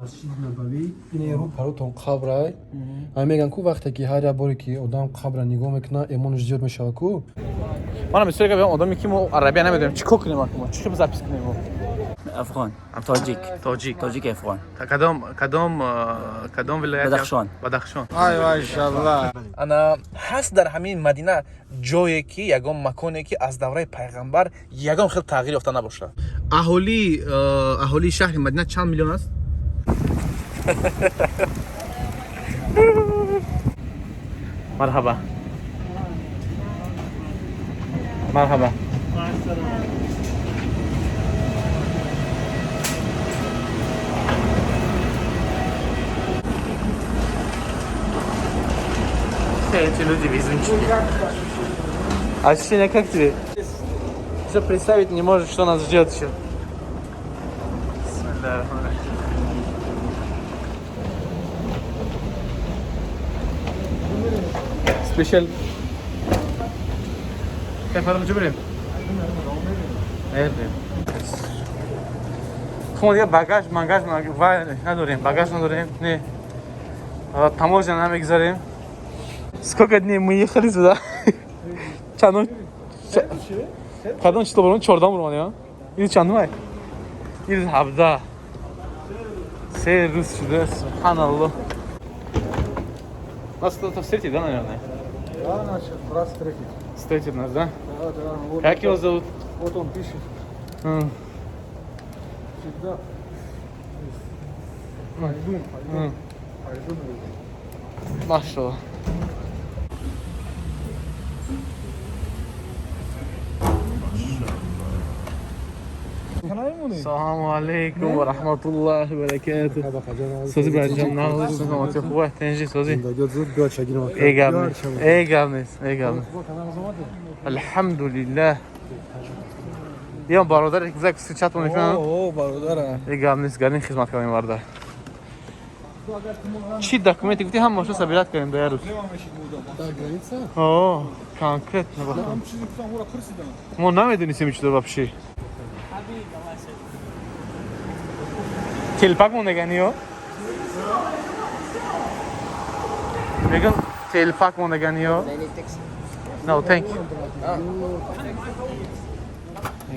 Масҷиди Набавӣ. Ин рӯ паротон қабрай. Ай меган ку вақте ки ҳар як боре ки одам қабра нигоҳ мекунад, эмонаш зиёд мешавад ку. Манам бисёр гап одаме ки мо арабия намедонем, чӣ кор кунем, мо чӣ запис кунем мо? Афғон, тоҷик. Тоҷик. Тоҷик афғон. Кадом вилоят? Бадахшон. Бадахшон. Ай, машаллоҳ. Ана ҳаст дар ҳамин Мадина ҷое ки ягон маконе ки аз давраи пайғамбар ягон хел тағйир ёфта набошад? Аҳолии шаҳри Мадина чанд миллион аст? Марҳаба, марҳаба. Эти люди везунчики. Ощущение как тебе? Все представить не можешь, что нас ждет еще. Спешл. كيف هذا مجبرين؟ خب دیگه багаж мангаж надорем, багаж надорем, не, таможня намегзарем. Сколько дней мы ехали сюда? Чандум? Кадом число бурон? 14 бурон, я? Ин чандум ай? Ин 17. 3 рӯз шуда, субҳаналлоҳ. Нас кто-то встретит, да, наверное? Да, наш брат встретит. Встретит нас, да? Да, да. Вот, Как его зовут? Вот он пишет. Всегда. Айдун, Айдун. Айдун. Машаллоҳ. Салому алейкум ва раҳматуллоҳи ва баракатуҳ. Сози барҷон, нағз, саломатӣ, хуб, тенҷи сози. Зиндагиёт зуд биё чагирам. Эй гап нест, эй гап нест, эй гап нест. Алҳамдулиллаҳ. Ё бародар зак сучат мекунам. О, бародара. Эй гап нест, гарин хизмат кардем бародар. Чӣ документе гуфти, ҳамаашро собирать кардем дар як рӯз. Дар граница? О, конкретно баха. Мо намедонистем чӣ вообще. Телпак мондаганиё? Мегӯям телпак мондаганиё? No, thank you.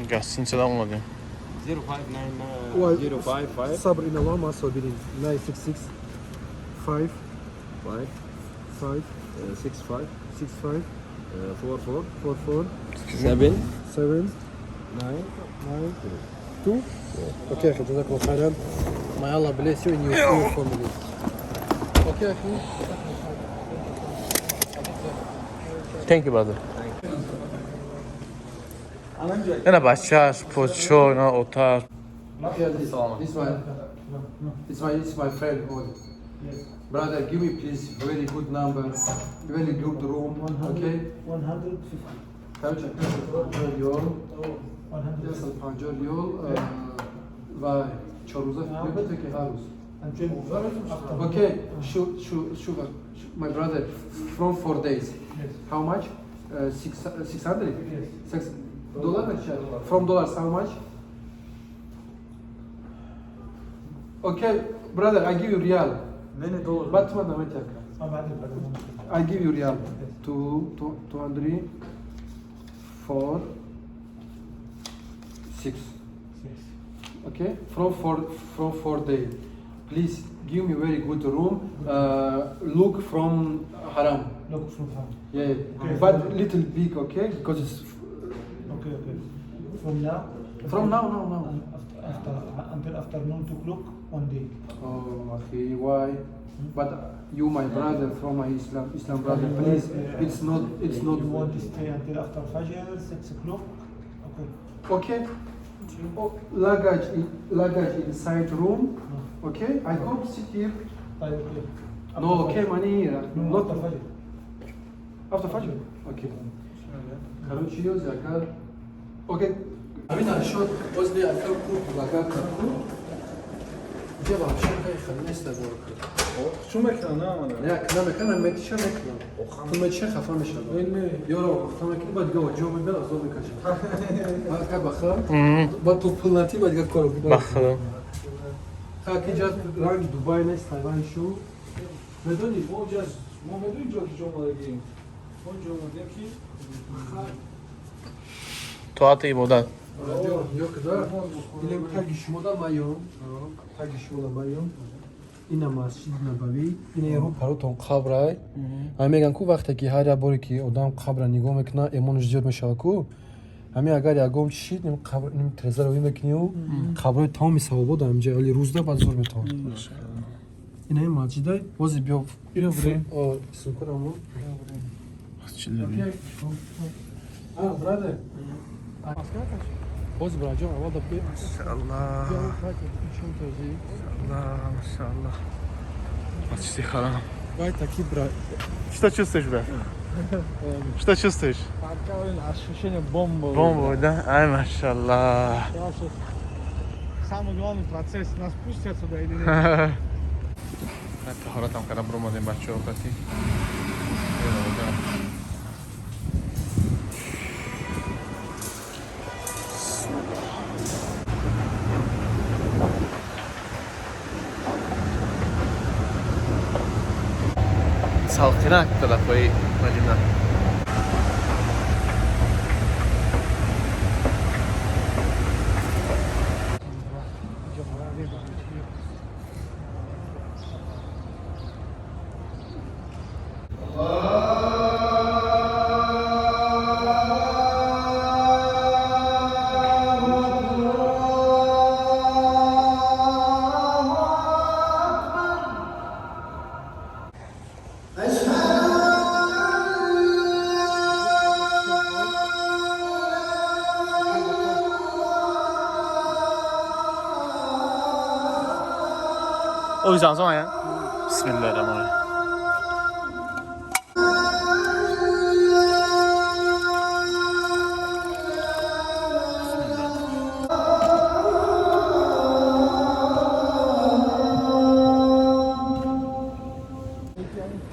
Гостиницада омадем. 059 Сабр ин Аллоҳ ма собирин. 966 5 5 5 6 5 6 5 4 4 4 4 7 7 9 9 2. Okay, أخي, جزاكم الله خيرا. May Allah bless you and your family. Okay, أخي. Thank you, brother. Ина бачааш, подшо, ина оташ. Yeah, this my friend. Oh. Brother, give me please very good number, very good room. Okay. 150. Короче, 50 риол, 100. 150 риол ва 4 рӯза мебуд ки ҳар рӯз. Okay, shu, my brother, from 4 days. How much? 600? Yes. $6? From dollars, how much? Okay, brother, I give you real. Many dollars. But one minute. I give you real. Two, two, 200, 4, 6. Okay, from 4 day. Please give me very good room. Look from Haram. Look from home. Yeah, but little big, okay? Because it's Okay. From now? from now, now, now. After, until afternoon 2 o'clock, one day. Oh, akhi, why? But you, my brother, from my Islam brother, please. It's not. You want to stay until after Fajr, 6 o'clock? Okay. Okay. Oh, luggage inside room. Okay, I come sit here. طيب, okay. No, okay, money here. No, Not after Fajr. After Fajr. Okay. Короче, агар. Okay. Амин ашот, возле ака ку предлагал ку. Где вообще хай нест бор. Чун мекунам, на? Не, кна мекунам, метиша мекунам. Ту метиша хафа мешавам. Ёро, хафа мекунам, баъд дига ҷо мебарам, азоб мекашам. Баъд ка баха, баъд ту пул натӣ, баъд дига кору. Ба худо. Хаки ҷа ранги Дубай нест, ранги шу. Медонӣ? Мо ҷа мо медонем ҷо ки ҷо омадагием. Мо ҷо омадем ки Тоати ибодат. Ё када? Илем таги шумо да майон. Таги шумо да майон. Ина масҷиди Набавӣ, ина рӯ паротон қабрай. Ай меган ку вақте ки ҳар як боре ки одам қабра нигоҳ мекуна, эмонаш зиёд мешава ку. Ҳамин агар ягон чи шид, ним қабр, ним трезаро вӣ мекунию, қабрҳои тамоми саҳобо дар инҷа, вале рӯзда баъд зур метавон. Ина ин масҷидай, бози биё. Иро бурем. О, сумкарамо. А, брате. Боз браҷон, аввал да би. Машаллах. Аллах, машаллах. Масҷиди Харам. Вай таки бра. Что чувствуешь, брат? Что чувствуешь? Пока ощущение бомба. Бомба, да? Ай, машаллах. Самый главный процесс, нас пустят сюда или нет? Таҳоратам кардам, буромадем бачаҳо кати. Салқинак тарафҳои Мадина. Оби замзам ая? Бисмиллаҳи раҳмони раҳим.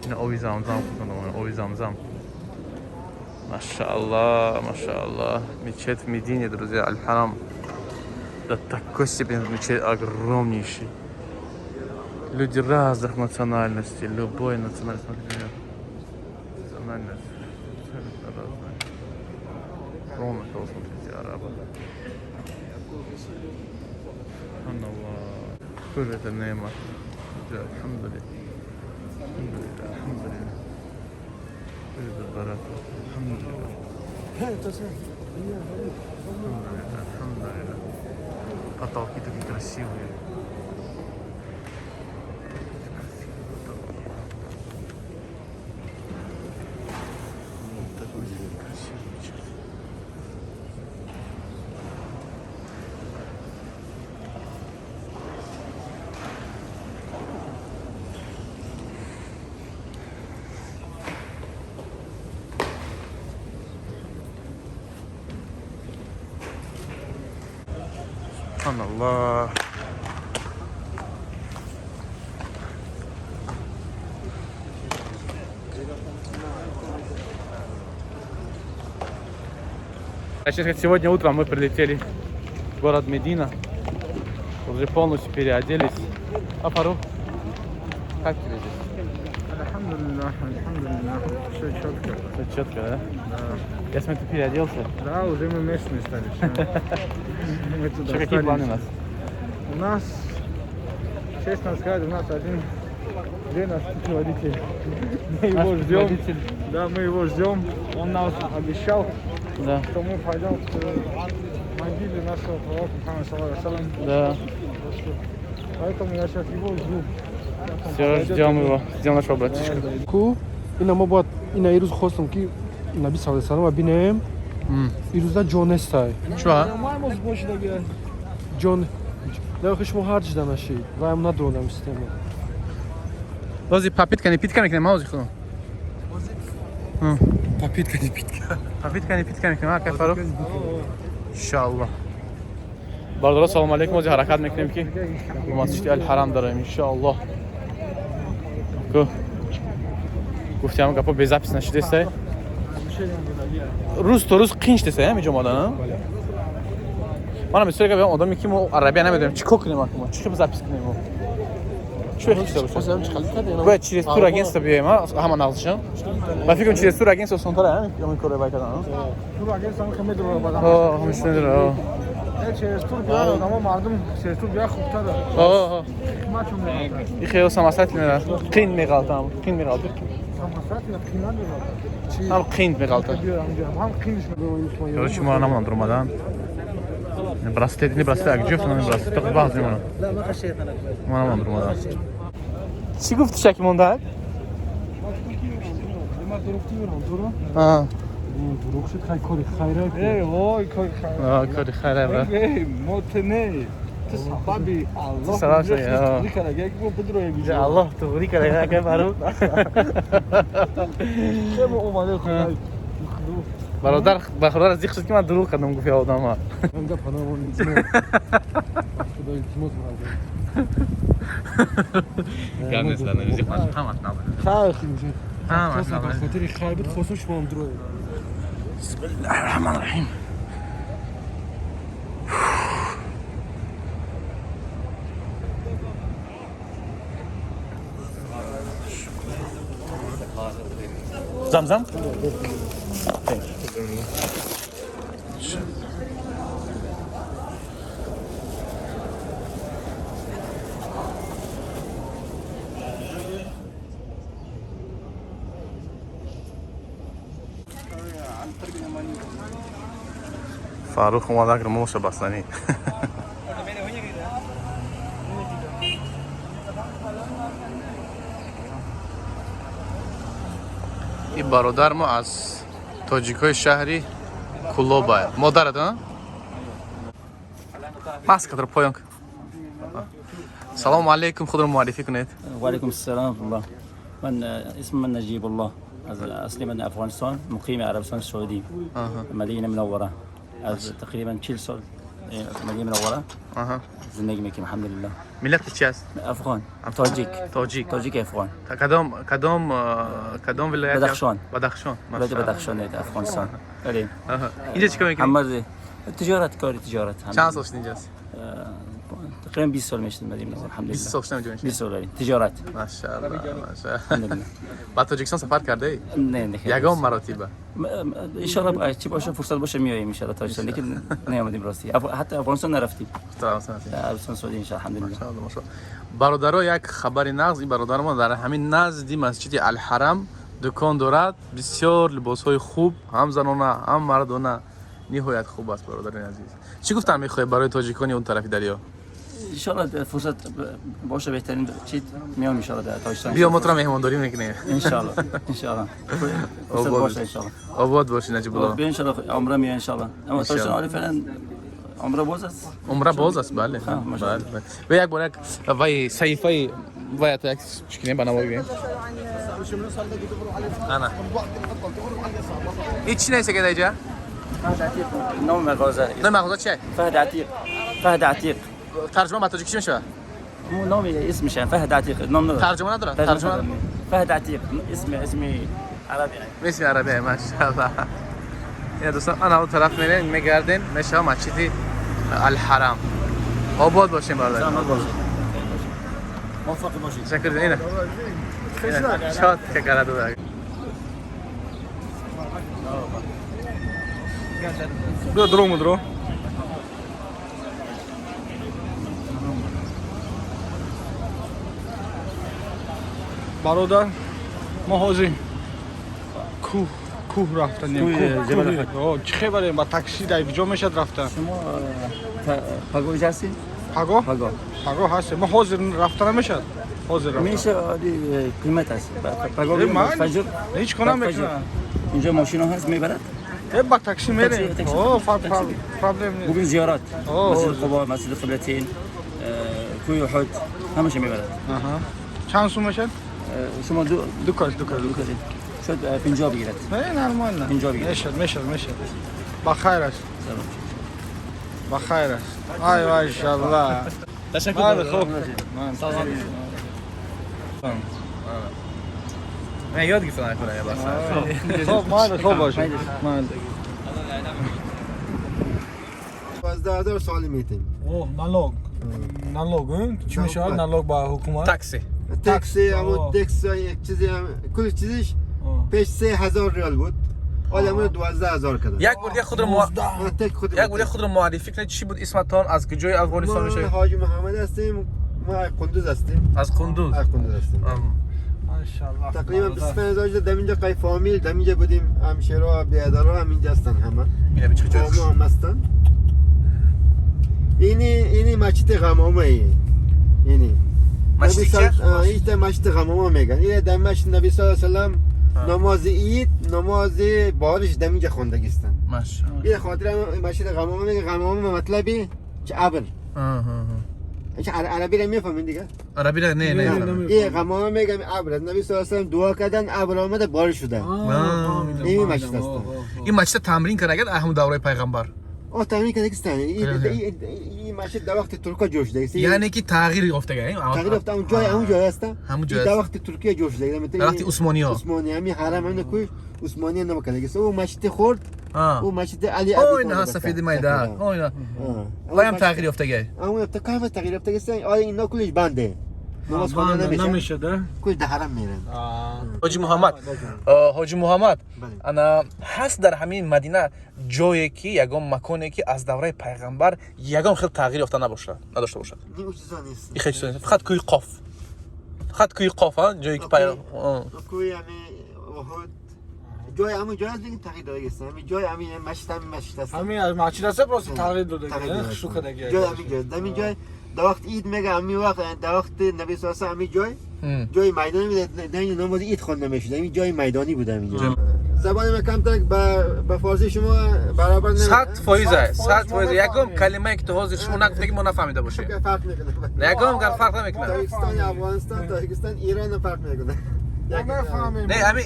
Ина оби замзам худам, оби замзам. Машааллах, машааллах. Мечеть в Медине, друзья, Аль-Харам. До такой степени мечеть огромнейший. Люди разных национальностей, любой национальности, смотри, национальность абсолютно разная. Кроме того, смотрите, арабы. Субханаллах. Какой же это неймат. Алхамдулилlah. Алхамдулилlah, алхамдулилlah. Какой же это барака. Алхамдулилlah. Алхамдулилlah, алхамдулилlah. Потолки такие красивые. Такой красивый мечеть. Субханаллах. Сегодня утром мы прилетели в город Медина. Уже полностью переоделись. А Фарух, как тебе здесь? Альхамдулиллах, альхамдулиллах, все четко. Все четко, да? Да. Я смотрю, ты переоделся. Да, уже мы местные стали. Мы тут Что, какие планы у нас? У нас, честно сказать, у нас один Где наш путеводитель? Мы его ждем. Да, мы его ждем. Он нас обещал, Да. что мы пойдем к могиле нашего пророка Мухаммада, саллаллаху алейхи ва саллям. Да. Поэтому я сейчас его жду. Все, ждем его. Ждем нашего братишку. Ку ина мо бояд ина ирӯз хостам ки Наби саллаллоҳу алайҳи васаллама бинем. Ирӯза ҷо нестай. Чё? Ҷон не шумо ҳар ҷида нашид ваям надонам система. Бози попытка не питка мекунем, маузи худам. Попытка не питка. Попытка не питка мекунем, ака Фарух. Иншаллах. Бардора, салом алейкум. Бози ҳаракат мекунем ки ба масҷиди Ал-Ҳарам дароем, иншаллах. Ку гуфтиам гапо без запись нашидестай. Рӯз то рӯз қин шидестай ҳамин ҷо омадан, а? Манам бисёр гап одаме ки мо арабия намедонем, чӣ кор кунем, мо чӣ запись кунем, мо чӣ хел бояд через тур агентство биёем, ҳама нағзишон. Ба фикрам, через тур агентство осонтар, ҳамин корро бай кардан. Тур агентство ҳам медорад бадан. Ҳамиш медорад. Через тур биёд одамо, мардум через тур биёд хубтар. Хикматшон меғалтад. И хеле самостоятельно қин меғалтам, қин меғалтад. Самостоятельно қин намеғалтад. Ҳам қин меғалтад. Ҳам қинш. Короче, мо намонам дуромадан. Браслет, не браслет, а где он браслет? Только баз не монам. Мо намонам дуромадан. Чӣ гуфти, шаки монда? Дурӯғ шуд, хай, кори хайра. Эй, вой, кори хайра. Кори хайра, брат. Эй, мо ту не. Ту сабаби Аллоҳ. Сабаб шуди. Туғри карда, як бо бидрои биҷо. Аллоҳ туғри карда, ака Фаруқ. Хеле омада худой. Бародар, бародар зиқ шуд ки ман дурӯғ кардам, гуфт одама. Ман гап ҳанам илтимос. Худо, илтимос, бародар. Гап нест, зиқ нашуд, ҳамаш набуд. Хайр. Ҳамаш Ба набуд. хотири хайр буд, хостам шумоам дуроед. Бисмиллаҳи раҳмони раҳим. Замзам? Фарух омада румолша бастанӣ. Ин бародар мо аз тоҷикҳои шаҳри Кулоба. Модарат, а? Маскатро поён кун. Салому алейкум, худро муаррифӣ кунед. وعليكم السلام ورحمة الله. من اسمي من نجيب الله، أصلي من أفغانستان، مقيم عربستان السعودي، مدينة منورة. از تقريبا 40 سال مدينة منورة زندگی میکنیم، الحمد لله. Миллати чи аст? افغان، تاجیک. Тоҷик. تاجیک افغان. Кадом вилоят? Бадахшон. Бадахшон. ولاد بدخشان افغانستان، بله. Инҷа чӣ кор мекунӣ? محمد تجارت، کاری تجارت. Чанд сол шуд инҷаст? تقريبا 20 سال میشه مدينة منورة، الحمد 20 لله. сол шуд инҷо? 20 سال داریم تجارت. Машаалло, машаалло. الحمد لله. Ба Тоҷикистон сафар кардаӣ? نه نه. Ягон маротиба? ان شاء الله چی باشه، فرصت باشه میایم ان شاء الله تاجیکستان، لیکن نیامدیم راستی. حتی افغانستان نرفتیم. عربستان سعودی ان شاء الله، الحمد لله. Машаалло, машаалло. Бародаро, як хабари нағз: ин бародари мо дар ҳамин назди масҷиди Алҳарам дукон дорад. Бисёр либосҳои хуб, ҳам занона, ҳам мардона, ниҳоят хуб аст. Бародарони азиз, чӣ гуфтан мехоҳед барои тоҷикони он тарафи дарё? ان شاء الله فرصت باشه، بهترین چیز میام ان شاء الله در تاجیکستان. Биё, мо туро меҳмондорӣ мекунем. ان شاء الله، ان شاء الله فرصت آباد. باشه ان شاء الله. Обод бошӣ, Наҷибулло. بیا ان شاء الله عمره میام ان شاء الله، اما تاجیکستان آره، فعلا عمره باز است. Умра боз аст, бале. Машаалло. Бале, ва як бор як вай саҳифаи ваята як чӣ кунем, ба наво бигӯем. Ана, ин чӣ нест ки даиҷа? فهد عتیق نام مغازه. Номи мағоза чие? فهد عتیق، فهد عتیق. Тарҷума ба тоҷикӣ чӣ мешавад? مو نام اسمش يعني فهد عتیق، نام نداره. Тарҷума надорад, тарҷума. فهد عتیق اسمي عربي يعني. Мисли арабия, машаалло. Ина, дӯстон, ана он тараф мерем, мегардем, мешава масҷиди Алҳарам. Обод бошем, бародар. سلامت باشید، موفق باشید. Ташаккур. Ина, шод ка кара дода. Биё, дурӯғ мудро. Бародар, мо ҳозир кӯҳ рафтанем. Кӯҳи Ҷабал Аҳмад. Чӣ хебарем? Ба такси дар куҷо мешад рафта? شما پگاه هستین؟ Пагоҳ. پگاه. Пагоҳ ҳастем. Мо ҳозир рафта намешад, ҳозир рафта? میشه، عالی قیمت است. پگاه ای من فجر. ҳеҷ кор بعد فجر. намекунам. اینجا ماشین ها هست، میبرد. Э, ба такси мерем. такси. О, такси. Проблем нест. ببین زیارت آه، مسجد آه. قبا، مسجد قبلتین، کوه احد، همش میبرد. Аҳа. Чанд сум мешад? شما دو Ду кас, ду кас. دو کسی شد 50 بگیرد. Не, нормально. Пинҷоҳ бигирад. Мешад, мешад, мешад. Ба хайр аст. سلام. Ба хайр аст. Ай, машалло. Ташаккур. Ман хуб. Ман. Ман ёд гирифтам, акура я баса. Хуб, ман хуб бошед. Ман. 12,000 سالی میتیم. اوه налог. налог چی میشه؟ налог با حکومت. تاکسی. تاکسی همون تاکسی یک چیزی هم کل چیزش پیش 3,000 ریال بود. حالا همون 12,000 کردن. یک بار دیگه خود رو یک بار خود رو معرفی کنید، چی بود اسمتان، از کجای افغانستان میشه؟ ما حاج محمد هستیم، ما از قندوز هستیم. از قندوز. از قندوز هستیم. ماشاءالله. تقریبا 25,000 در اینجا قای فامیل در اینجا بودیم، همشیرا بیادرها هم اینجا هستن همه. میره چه جای ما هم هستن. اینی مسجد غمامه ای. اینی مسجد چه؟ این مسجد غمامه میگن. این در مسجد نبی صلی الله علیه و سلم نماز عید، نماز بارش در اینجا خوندگیستن. ماشاءالله. این خاطر مسجد غمامه میگه. غمامه مطلبی چه ابر. چه عربی رو میفهمین دیگه؟ عربی رو نه نه. این غمامه میگم ابر. نبی صلی الله علیه و سلم دعا کردن ابر آمده بارش شده. این مسجد است. این مسجد تمرین کردن اگر هم دوره پیغمبر. آه تمرین کردن کستن. این مسجد در وقت ترکا جور شده. یعنی که تغییر یافته. تغییر یافته. اون جای اون جای است. همون جای. در وقت ترکیه جور شده. در وقت عثمانی ها. عثمانی همین حرم همین کوی عثمانی نمیکنه. او مسجد خورد. او مسجد علی ابی. او اینها سفید میدان. او اینا. و هم تغییر یافته. اون یافته کافه تغییر یافته است. آیا اینا کلش بنده. نماز خوانده نمیشه. نمیشه ده. کل در حرم میرن. حاجی محمد. حاجی محمد. انا هست در همین مدینه جایی که یگان مکانی که از دوره پیغمبر یگان خیلی تغییر یافته نباشه، نداشته باشد. این چیزا نیست. این خیلی چیزا نیست. فقط کوی قاف. فقط کوی قاف ها جایی که کوی همین احد جای همون جای است، لیکن تغییر داده است. همین جای همین مسجد همین مسجد است. همین مسجد است پروسه تغییر داده. شوخه دیگه. جای همین جای. همین جای در وقت عید میگه همین وقت در وقت نبی صلی الله علیه و همین جای جای میدانی بود. در این نماز عید خوانده میشد. این جای میدانی بود همینجا. زبان ما کم تک با فارسی شما برابر نمیشه. 100%، 100%. یکم کلمه که تو حاضر شما نگفته که ما نفهمیده باشیم. فرق میکنه. یکم فرق نمیکنه. تاجیکستان، افغانستان، تاجیکستان، ایران فرق میکنه. نه همین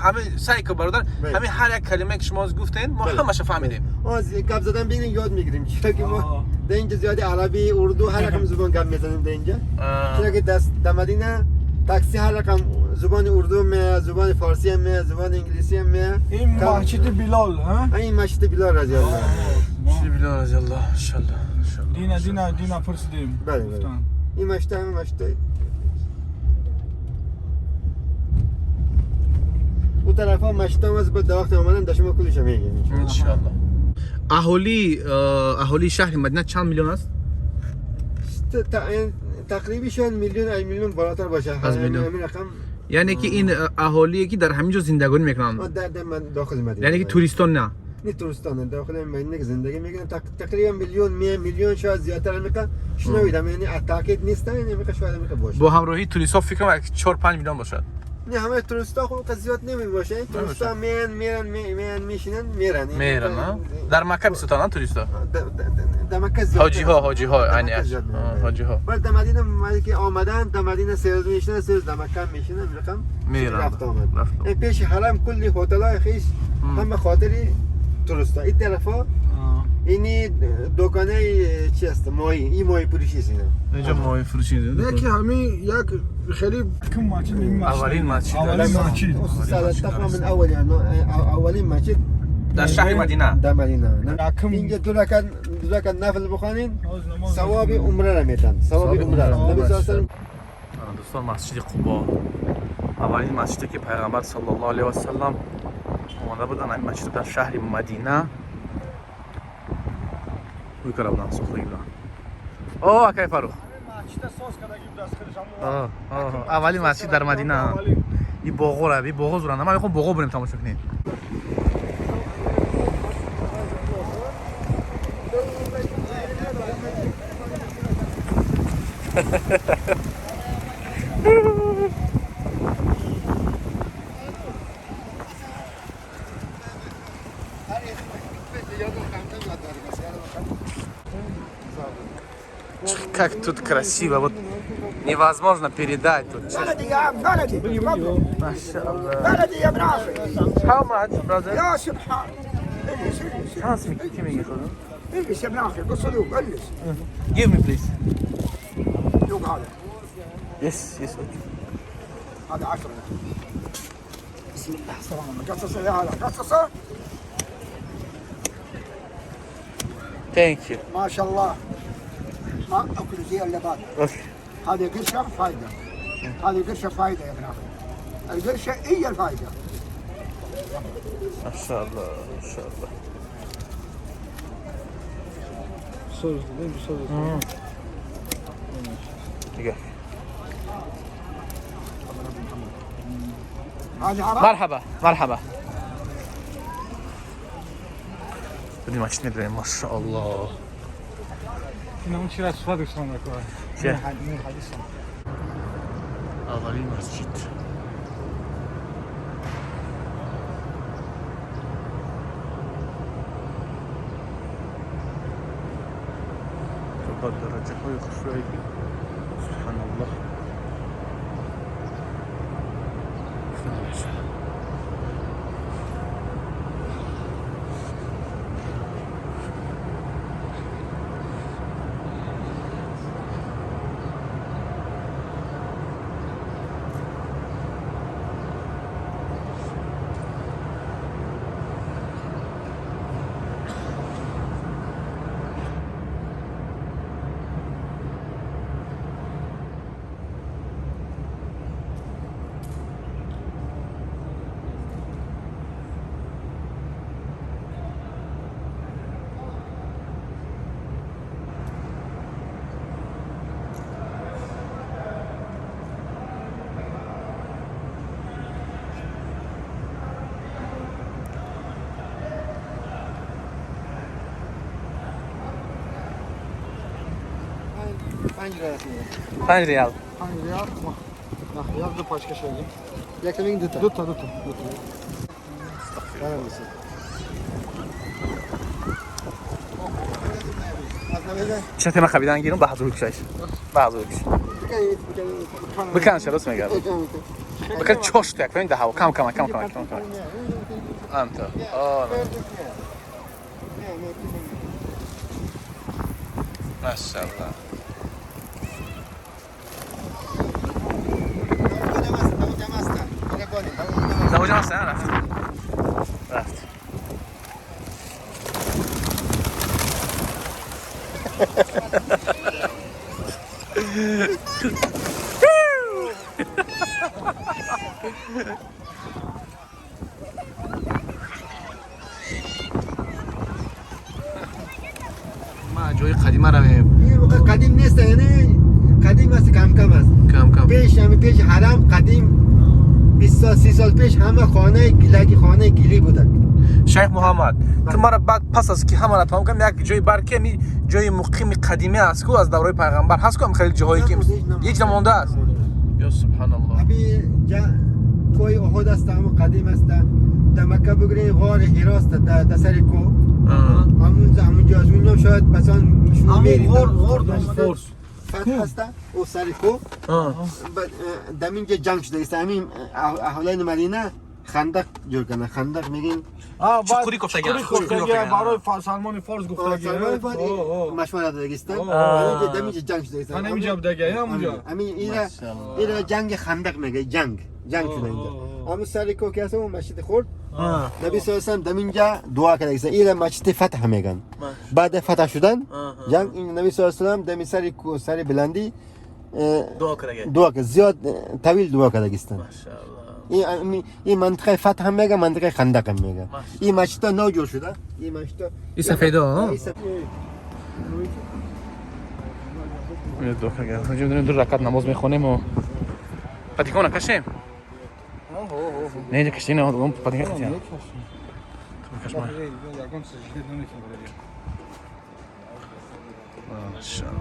همین سعی کن برادر، همین هر یک کلمه که شما گفتین ما همش فهمیدیم. از گپ زدن ببینین یاد میگیریم. چرا که ما در اینجا زیاد عربی، اردو هر رقم زبان گپ میزنیم در اینجا. چرا که دست در مدینه تاکسی هر رقم زبان اردو می، زبان فارسی هم می، زبان انگلیسی هم می. این مسجد بلال ها؟ این مسجد بلال رضی الله. مسجد بلال رضی الله ان شاء الله. دینا دینا دینا پرسیدیم. بله بله. این مسجد هم مسجد اون طرف ها مسجد هم از با وقت آمدن در شما کلش میگیم ان شاء الله. اهالی شهر مدینه چند میلیون است؟ تقریبا شاید میلیون از میلیون بالاتر باشه. از میلیون. رقم. یعنی که این اهالی که در همینجا زندگی میکنن. در داخل مدینه. یعنی که توریستان نه. نه توریستان داخل مدینه که زندگی میکنن تقریبا میلیون میلیون شاید زیادتر میکنن. شنیدم یعنی تاکید نیست، یعنی میگه شاید میگه باشه. با همراهی توریست ها فکر کنم 4-5 میلیون باشد. نه همه توریستا خب زیاد نمی باشه. توریستا میان میرن میان میشینن میرن. میرن در مکه میستانن توریستا. در مکه زیاد. حاجی ها یعنی حاجی ها. ولی در مدینه که آمدن در مدینه سه روز میشینن، سه روز در مکه میشینن رقم میرن. رفت آمد. پیش حرم کلی هتل های خیش همه خاطری توریستا. این طرفا اینی دکانه چی است؟ ماهی، این ماهی فروشی است اینا. اینجا ماهی فروشی است. یکی همین یک خیلی کم مسجد اولین مسجد. اولین مسجد. تقریبا من اول یعنی اولین مسجد در شهر مدینه. در مدینه. اینجا دو رکعت نفل بخوانین ثواب عمره را میتن. ثواب عمره. نبی صلی الله علیه و سلم. دوستان مسجد قبا اولین مسجدی که پیغمبر صلی الله علیه و سلم آمده بودن، این مسجد در شهر مدینه روی کرده بودن، ساخته بودن. اوه اکای فاروق اولین مسجد در مدینه. این باغ را، این باغ زورن. ما میخوام باغ بریم تماشا کنیم. Как тут красиво, вот невозможно передать тут. بلدي يا عم بلدي بلدي يا ابن اخي. How much, brother? يا سبحان. اجلس اجلس اجلس يا ابن اخي بالصندوق اجلس. Give me please. دوق هذا. Yes, yes, okay. هذا 10. بسم الله السلام. قصصه يا هذا قصصه. Thank you. ما شاء الله ما اكل زي اللي بعد. Okay. هذه قرشه فايده. هذه قرشه فايده يا ابن اخي. القرشه هي الفايده. ما شاء الله ما شاء الله. نگاه. هذه عرب. مرحبا مرحبا. بدیم مسجد میدونیم ماشاءالله. اینا اون چی را صفات دوستان میکنه. چه؟ اولین مسجد. با درجه های خوشرایی. سبحان الله. 5 ریال. 5 ریال. نه ریال دو پاچکه شدیم. یک تا دو تا. دو تا دو تا. چه تیم خبیدن گیرم به حضور کشش. به حضور کش. بکن شروع میگه. بکن چوش تک فین ده هوا کم کم کم کم کم کم. انت. آه. ماشاءالله. زوجة هست رفت رفت. ما جای قدیمه رو قدیم نیست، یعنی قدیم است، کم کم است. کم کم. پیش همه پیش حرم قدیم 20 سال 30 سال پیش همه خانه گلگی خانه گلی بودن. شیخ محمد تو مرا بعد پس از که همه را تمام کردم یک جای برکه می جای مقیم قدیمی است کو از دوره پیغمبر هست کو خیلی جاهایی که یک نمونده است. یا سبحان الله. ابی جا کوی احد است، هم قدیم است. در مکه بگیرین غار حرا است در سر کو. همون همونجا از اونجا شاید مثلا شما میرید غار فارس فتح است او سر کو. در اینجا جنگ شده است. همین اهالین مدینه خندق جور کردن. خندق میگین چقوری گفتگی، برای سلمان فارس گفتگی، سلمان فارس مشوره داده است. همینجا در اینجا جنگ شده است. همینجا بودگی همونجا. همین اینا جنگ خندق میگه. جنگ شده اینجا. همون سر کو که هست اون مسجد خورد. نبی صلی الله علیه و سلم در اینجا دعا کرده است. اینا مسجد فتح میگن. بعد فتح شدن جنگ این نبی صلی الله علیه و سلم در سر کو سر بلندی دعا کرده. دعا کرد. زیاد طویل دعا کرده است. ماشاءالله. این منطقه فتح هم میگه، منطقه خندق هم میگه. این مسجد نو جور شده. این مسجد این سفیده ها. دو رکعت نماز میخونیم و پاتیکونا کشیم. نه اینجا کشتی نه، اون پاتیکا کشتی. تو بکش ما. ماشاءالله.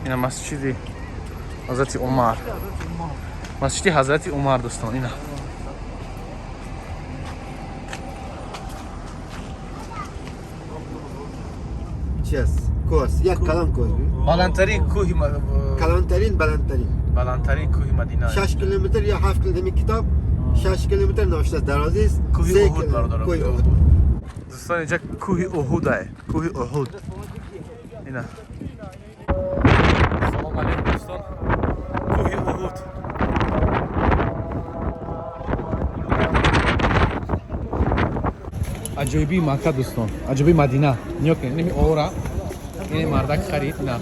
اینا مسجدی حضرت عمر. مسجد حضرت عمر دوستان اینا. چی است؟ کوه یک کلان کوه. بلندترین کوه کلانترین بلندترین. بلندترین کوه مدینه. 6 کیلومتر یا 7 کیلومتر کتاب 6 کیلومتر نوشته درازی است. کوه احد برادران. کوه احد. دوستان اینجا کوه احد کوه احد. اینا. سلام علیکم دوستان. کوه احد. Аҷоибии Макка, дӯстон, аҷоибии Мадина. Нигоҳ кунед, инами ора, ини мардак харид, ина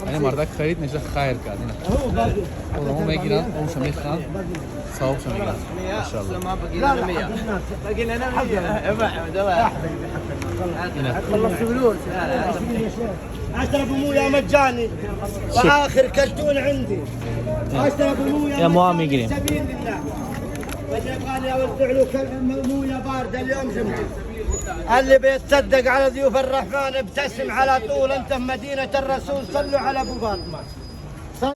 ини мардак харид, нешта хайр кард. Ина одамо мегиранд, обша мехӯранд, савобша мегиранд, машаалло. Ина. اشرب مويه مجاني واخر كرتون عندي، اشرب مويه يا مو ميجري. سبيل الله، واللي يبغاني اوزع له مويه بارده اليوم جمعه. اللي بيتصدق على ضيوف الرحمن ابتسم على طول، انت في مدينه الرسول، صلوا على ابو بكر.